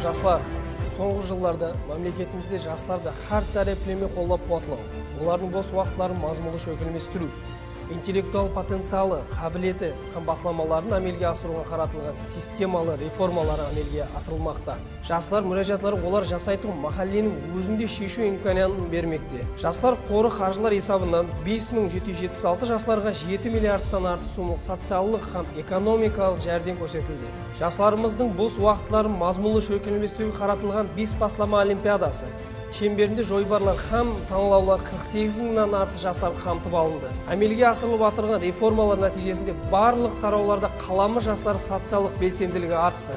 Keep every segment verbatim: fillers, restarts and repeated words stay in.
Jaslar, sońǵı jıllarda mámleketimizde jaslardı hár tárepleme qollap-quwatlaw, olardıń bos waqıtların mazmunlı shólkemlestiriw, intellektual potencialı, qábileti hám baslamaların ámelge asırıwǵa qaratılǵan sistemalı reformaları ámelge asırılmaqta. Jaslar múrájatları olar jasaytuǵın máhálleniń ózinde sheshiw imkaniyatın bermekte. Jaslar qorı qarjılar esabınan bes mıń jeti júz jetpis altı jaslarǵa jeti milliardtan artıq sumlıq sociallıq hám ekonomikalıq járdem kórsetildi. Jaslarımızdıń bos waqıtların mazmunlı shólkemlestiriwge qaratılǵan bes baslama olimpiadası sheńberinde joybarlar hám tańlawlar qırq segiz mıńnan artıq jaslardı qamtıp alındı. Ámelge asırılıp atırǵan reformalar nátiyjesinde barlıq tarawlarda qalamız jasları sociallıq belsendiligi arttı.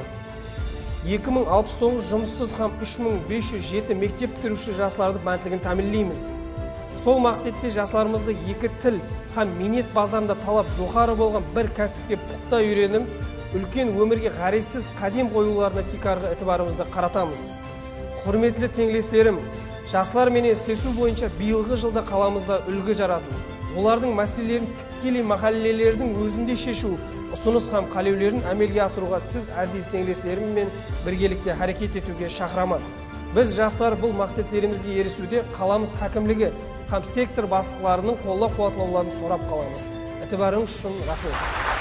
Eki mıń alpıs toǵız jumıssız hám úsh mıń bes júz jeti mektep pitiriwshi jaslardı bántligin támiyinleymiz. Sol maqsette jaslarımızdı eki til hám miynet bazarında talap joqarı bolǵan bir kásipke puqta úyrenip, úlken ómirge ǵárezsiz qádem qoyıwlarına tiykarǵı itibarımızdı qaratamız. Húrmetli teńleslerim, jaslar menen islesiw boyınsha bıyılǵı jılda qalamızda úlgi jaratıw, olardıń máselelerin tikkeley máhállelerdiń ózinde sheshiw, usınıs hám qálewlerin ámelge asırıwǵa siz, áziz teńleslerim menen birgelikte háreket etiwge shaqıraman. Biz, jaslar, bul maqsetlerimizge erisiwde qalamız hákimligi hám sektor baslıqlarınıń qollap-quwatlawların sorap qalamız. Itibarıńız ushın raxmet.